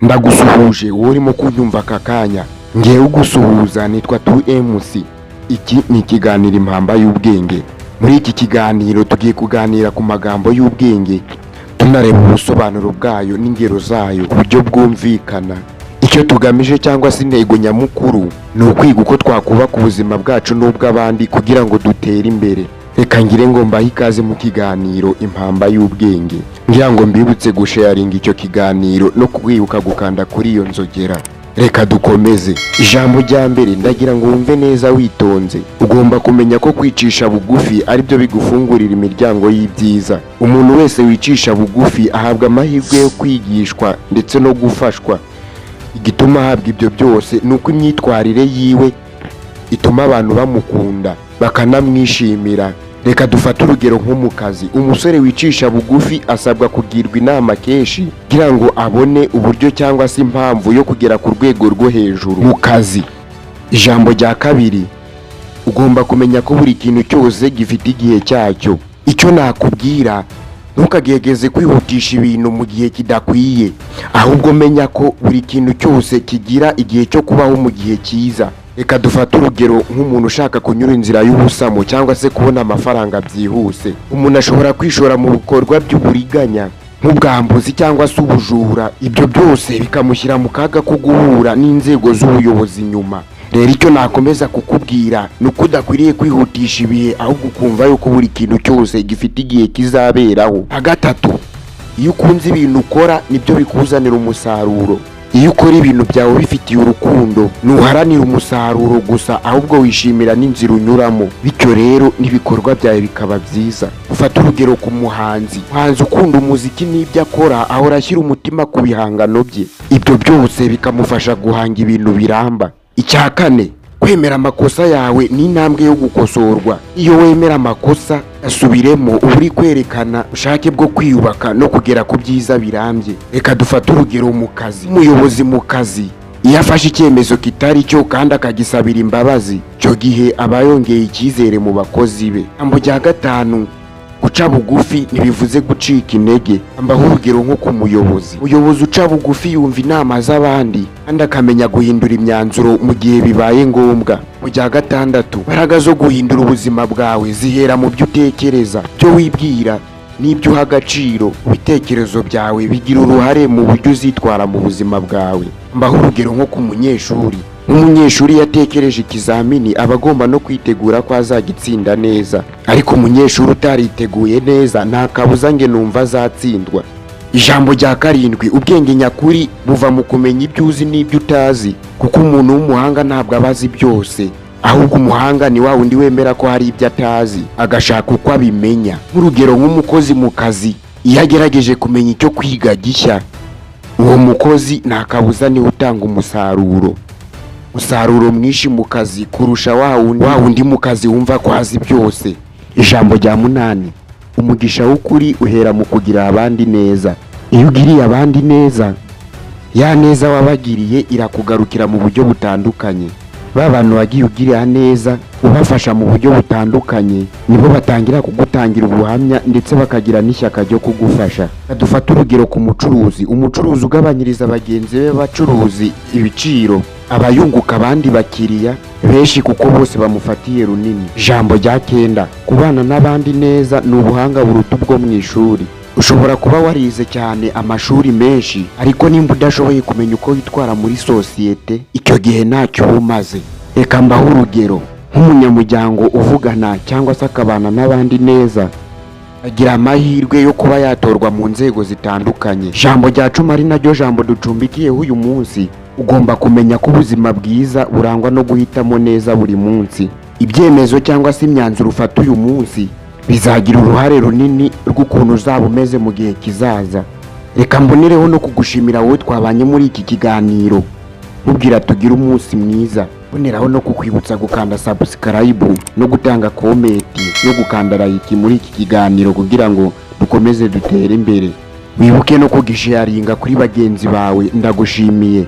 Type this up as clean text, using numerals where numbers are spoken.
Ndagusuhuje wowe urimo kunyumva aka kanya. Ngewe ugusuhuza nitwa 2MC. Iki ni ikiganiro Impamba y'Ubwenge. Muri iki kiganiro tugiye kuganira ku magambo y'ubwenge, tunareba ubusobanuro bwayo n'ingero zayo ku buryo bwumvikana. Icyo tugamije cyangwa se intego nyamukuru ni ukwiga uko twakubaka ubuzima bwacu n'ubw'abandi kugira ngo dutere imbere. Reka ngire ngo mbahe ikaze mu kiganiro Impamba y'Ubwenge, ngira ngo mbibutse gusharinga icyo kiganiro no kwibuka gukanda kuri iyo nzogera. Reka dukomeze. Ijambo rya mbere, ndagira ngo wumve neza witonze. Ugomba kumenya ko kwicisha bugufi aribyo bigufungurira imiryango y'ibyiza. Umuntu wese wicisha bugufi ahabwa amahirwe yo kwigishwa ndetse no gufashwa. Igituma ahabwa ibyo byose ni uko imyitwarire yiwe ituma abantu bamukunda bakanamwishimira. Reka dufate urugero nko mu kazi: umusore wicisha bugufi asabwa kugirwa inama kenshi kugira ngo abone uburyo cyangwa se impamvu yo kugera ku rwego rwo hejuru mu kazi. Ijambo rya kabiri, ugomba kumenya ko buri kintu cyose gifite igihe cyacyo. Icyo nakubwira, ntukagerageze kwihutisha ibintu mu gihe kidakwiye, ahubwo menya ko buri kintu cyose kigira igihe cyo kubaho mu gihe cyiza. Reka dufate urugero nk'umuntu ushaka kunyura inzira y'ubusamo cyangwa se kubona amafaranga byihuse. Umuntu ashobora kwishora mu bikorwa by'uburiganya nk'ubwambuzi cyangwa se ubujura, ibyo byose bikamushyira mu kaga ko guhura n'inzego z'ubuyobozi nyuma. Rero icyo nakomeza kukubwira ni uko udakwiriye kwihutisha ibihe, ahubwo ukumva yuko buri kintu cyose gifite igihe kizaberaho. Gatatu, iyo ukunze ibintu ukora nibyo bikuzanira umusaruro. Iyo ukora ibintu byawe bifitiye urukundo, ntuharanira umusaruro gusa, ahubwo wishimira n'inzira unyuramo, bityo rero n'ibikorwa byawe bikaba byiza. Ufate urugero ku muhanzi. Umuhanzi ukunda umuziki n'ibyo akora ahora ashyira umutima ku bihangano bye, ibyo byose bikamufasha guhanga ibintu biramba. Icya kane, kwemera amakosa yawe ni intambwe yo gukosorwa. Iyo wemera amakosa asubiremo, uba uri kwerekana ubushake bwo kwiyubaka no kugera ku byiza birambye. Reka dufate urugero mu kazi: umuyobozi mu kazi iyo afashe icyemezo kitari cyo kandi akagisabira imbabazi, icyo gihe aba yongeye icyizere mu bakozi be. Ijambo rya gatanu, guca bugufi ntibivuze gucika intege. Mbaho urugero nko ku muyobozi. Umuyobozi uca bugufi yumva inama z'abandi kandi akamenya guhindura imyanzuro mu gihe bibaye ngombwa. Mu rya gatandatu, imbaraga zo guhindura ubuzima bwawe zihera mu byo utekereza, ibyo wibwira n'ibyo uha agaciro. Ibitekerezo byawe bigira uruhare mu buryo uzitwara mu buzima bwawe. Mbaho urugero nko ku munyeshuri. Nk'umunyeshuri iyo atekereje ikizamini, aba agomba no kwitegura ko azagitsinda neza, ariko umunyeshuri utariteguye neza nta kabuza nge numva azatsindwa. Ijambo rya karindwi, ubwenge nyakuri buva mu kumenya ibyo uzi n'ibyo utazi, kuko umuntu w'umuhanga ntabwo aba azi byose, ahubwo umuhanga ni wa wundi wemera ko hari ibyo atazi agashaka uko abimenya. Nk'urugero nk'umukozi mu kazi, iyo agerageje kumenya icyo kwiga gishya, uwo mukozi nta kabuza niwe utanga umusaruro mwinshi mu kazi kurusha wa wundi mu kazi wumva ko azi byose. Ijambo rya munani, umugisha w'ukuri uhera mu kugira abandi neza. Iyo ugiriye abandi neza, ya neza wabagiriye irakugarukira mu buryo butandukanye. Ba bantu wagiye ugirira neza, ubafasha mu buryo butandukanye, nibo batangira kugutangira ubuhamya ndetse bakagira n'ishyaka ryo kugufasha. Dufate urugero ku mucuruzi. Umucuruzi ugabanyiriza bagenzi be b'abacuruzi ibiciro aba yunguka abandi bakiriya benshi kuko bose bamufatiye runini. Ijambo rya kenda, kubana n'abandi neza ni ubuhanga buruta ubwo mu ishuri. Ushobora kuba warize cyane amashuri menshi, ariko nimba udashoboye kumenya uko witwara muri sosiyete, icyo gihe ntacyo uba umaze. Reka mbahe urugero nk'umunyamuryango uvugana cyangwa se akabana n'abandi neza, agira amahirwe yo kuba yatorwa mu nzego zitandukanye. Ijambo rya 10, ari naryo jambo ducumbikiyeho uyu munsi, ugomba kumenya ko ubuzima bwiza burangwa no guhitamo neza buri munsi. Ibyemezo cyangwa se imyanzuro ufata uyu munsi bizagira uruhare runini rw'ukuntu uzaba umeze mu gihe kizaza. Reka mbonereho no kugushimira wowe twabanye muri iki kiganiro, nkubwira tugire umunsi mwiza. Mboneraho no kukwibutsa gukanda subscribe no gutanga comment no gukanda like muri iki kiganiro kugira ngo dukomeze dutere imbere. Wibuke no kugisharinga kuri bagenzi bawe. Ndagushimiye.